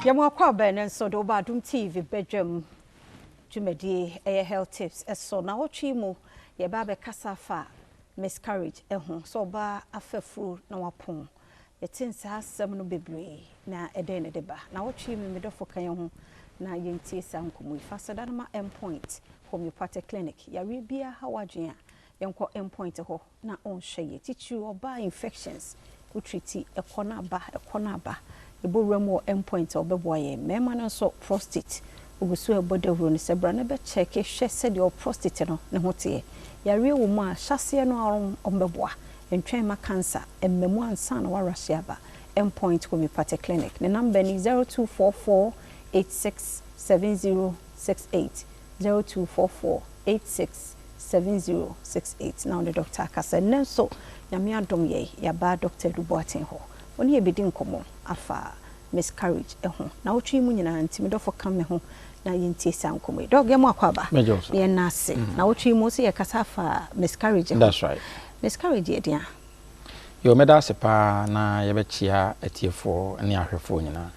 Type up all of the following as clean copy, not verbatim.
Yɛn akɔ abɛn no nso de woba Adom TV badwam dwumadie, ɛyɛ Health Tips ɛso. Na wɔtwe mu yɛba abɛkasa afa miscarriage ɛho, sɛ ɔbaa afɛfuro na wapɔn. Yɛte nsaa asɛm no bebree na ɛdɛn ne de ba na wɔtwe mu. Medɔfo, ka yɛn ho na yɛntie saa nkɔmmɔ yi. Fa sɛda no ma Endpoint Homeopathic Clinic. Yareɛ biara ha wadwen a, yɛnkɔ Endpoint hɔ na ɔnhwɛ yɛ. Titiri ɔbaa infections, wotriti ɛkɔ no aba, ɛkɔ no aba, ɛbɔwura mu wɔ Endpoint a, ɔbɛboa yɛn. Mmarima no nso, prostate ogu so ɛbɔ dawuro no sɛ bra no bɛkyɛke hwɛ sɛdeɛ ɔ prostate no ne ho teɛ. Yareɛ wɔ mu a, hyɛseɛ no a ɔmbɛboa ntwɛn ma cancer mmamu ansa na warahye aba. Endpoint Homeopathic Clinic ne number ni 0244 86 70 68, 0244 86 70 68, na ɔne doctor akasa. Nnɛ nso Nyame adom yɛ yɛaba Doctor Edu Boateng hɔ, ɔne yɛbɛdi nkɔmmɔ afa miscarriage ho na wotwe mu nyinaa. Nti medɔfo, ka me ho na yɛntie saa nkɔmmɔ yi. Doc, yɛmu akɔ aba. Mɛgye so. Na yɛna ase na wotwe mu sɛ yɛkasa afa miscarriage ho. That's right. Miscarriage yɛ deɛ? Yo, mɛda ase paa na yɛbɛkyia atiefoɔ ne ahwɛfoɔ nyinaa.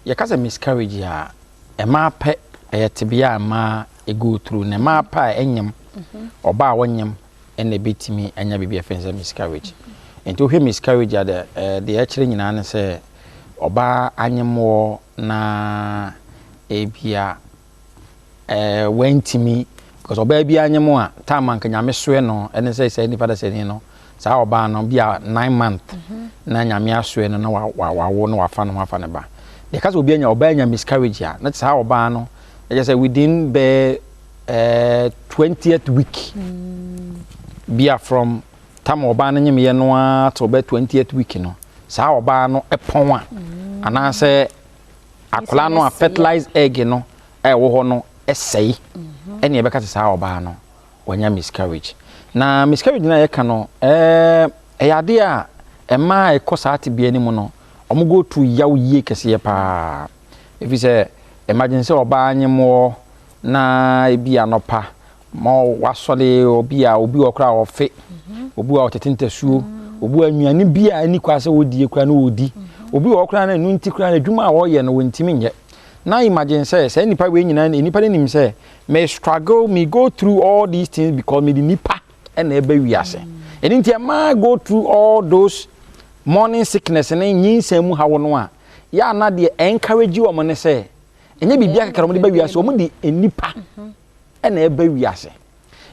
Yɛka sɛ miscarriage a, ɛmaa pɛ ɛyɛ tebea a mmaa go through, na mmaa pɛ a ɛnyam, ɔbaa a wɔnyam ɛna ɛbɛtumi anya biribi a yɛfrɛ no sɛ miscarriage. Nti wohwɛ miscarriage a, deɛ ɛkyerɛ nyinaa ne sɛ ɔbaa anyemwoɔ na ebia wantumi, because ɔbaa bi anyem a, time anka Nyame soɛ no ɛne sɛ nipa da sɛ ni no, saa ɔbaa no bi a 9 month na Nyame asoɛ no na wawo na wafa no ho afa ne ba. Deɛ ka sɛ obi anya, ɔbaa anya miscarriage a, na saa ɔbaa no ɛkyɛ sɛ within bɛɛ 20th week bi a, from time ɔbaa no nyemyɛ no ara to bɛɛ 20th week no, saa ɔbaa no ɛpɔn a, anaasɛ akwadaa no a fertilized egg no a ɛwɔ hɔ no ɛsɛe, ɛne yɛbɛka sɛ saa ɔbaa no wanya miscarriage. Na miscarriage no a yɛka no, ɛyɛ adeɛ a mmaa a ɛkɔ saa tebea no mu no, wɔn go through yaw yie kɛseɛ paa, ɛfiri sɛ imagine sɛ ɔbaa nyemwoɔ na ebi anɔpa ma wasɔre, obi a obi wɔ koraa a ɔfe, obi wɔ a ɔtete ntasuo, obi wɔ nnuane bi a ɛni kwa sɛ wɔdie koraa na wɔdi, obi wɔ koraa na ɛnu nti koraa na adwuma a wɔyɛ no wɔntumi nyɛ. Na imagine sɛ saa nipa wei nyinaa, nipa no nim sɛ me struggle, me go through all these things because me de nipa ɛna ɛbɛ wiase. Ɛno nti ɛmaa go through all those morning sickness ne nyinsɛn mu hawo no a, yɛ ana deɛ encourage wɔn ne sɛ ɛnyɛ biribi akekara wɔn de bɛ wiase, wɔn de nipa ɛna ɛbɛ wiase.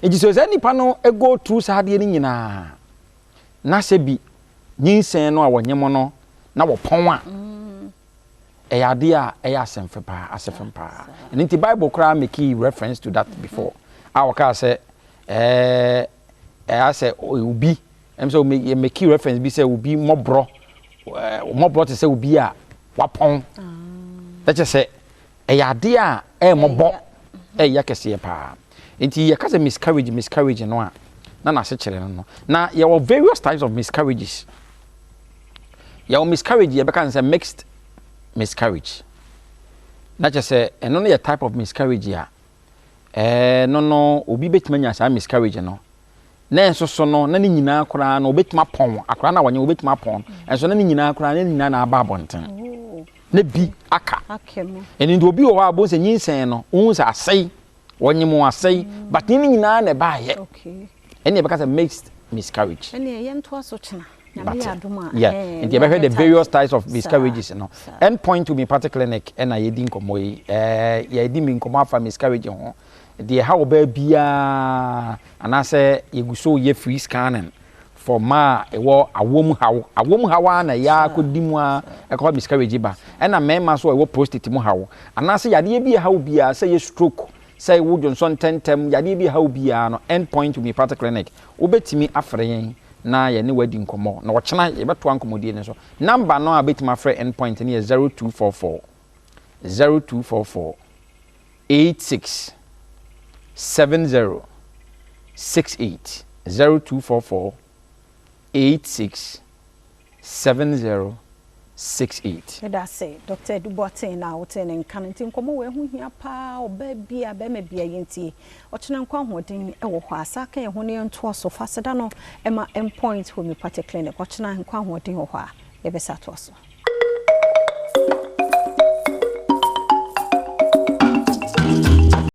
Nti sɛ saa nipa no go through saa adeɛ no nyinaa na sɛ bi nyinsɛn no a wɔnyɛ no na wɔpɔn a, ɛyɛ adeɛ a ɛyɛ asɛmfo paa, asɛfam paa. Ɛno nti Bible koraa make reference to that before a wɔkaa sɛ ɛyɛ sɛ obi sɛ make reference bi sɛ obi mmɔborɔ mmɔborɔ te sɛ obi a wapɔn. Ɛkyɛ sɛ ɛyɛ adeɛ a ɛyɛ mmɔbɔ, ɛyɛ kɛseɛ paa. Nti yɛka sɛ miscarriage no a, na n'ase kyerɛ no, na yɛwɔ various types of miscarriages. Yɛwɔ miscarriage yɛbɛka no sɛ mixed miscarriage, na kyerɛ sɛ ɛno no yɛ type of miscarriage a ɛɛ no obi bɛtumi anya saa miscarriage no, na nso so no na ne nyinaa koraa no obɛtumi apɔn akwaraa na wɔnyɛ, obɛtumi apɔn nso na ne nyinaa koraa ne nyinaa na aba abɔnten na bi aka. Ɛno nti obi wɔ hɔ a bɔ sɛ nyinsɛn no ohun sɛ asɛe, wɔnyem wɔn asɛe, but ne nyinaa na ɛbaayɛ, ɛne yɛbɛka sɛ mixed miscarriage. Ɛne yɛntoa so kyena. Yeah, nti yɛbɛhwɛ the various types of miscarriages no. End Point Homeopathic Clinic ɛna yɛdi nkɔmmɔ yi. Yɛdi mi nkɔmmɔ afa miscarriage ho deɛ ɛha ɔbaa biara, anaasɛ yɛgu so yɛ free scanning for mmaa a ɛwɔ awom haw. Awom haw a na ɛyɛ akɔdi mu a ɛkɔfa miscarriage ba, ɛna mmarima nso a ɛwɔ prostate mu haw, anaasɛ yadeɛ bi ɛhaw biara, sɛ yɛ stroke, sɛ ɛwɔ dwonsɔ ntɛntɛm, yadeɛ bi ɛhaw biara no, End Point Homeopathic Clinic, wobɛtumi afrɛ yɛn na yɛne wadi nkɔmmɔ. Na ɔkyena yɛbɛtoa nkɔmmɔdie no so. Number no a bɛtumi afrɛ End Point no yɛ 0244, 0244 86 70 68, 0244 86 70 68. Ɛda ase, Dr Edu Boateng, na wote ne nka no. Nti nkɔmmɔ wɔ ɛho hia paa, ɔbaa bia, bɛrima bia, yɛntie. Ɔkyena nkɔ ahoɔden ɛwɔ hɔ a, saa ka yɛn ho ne yɛntoa so. Fa aseda no ɛma Endpoint Homeopathic Clinic. Ɔkyena nkɔ ahoɔden wɔ hɔ a, yɛbɛsa atoa so.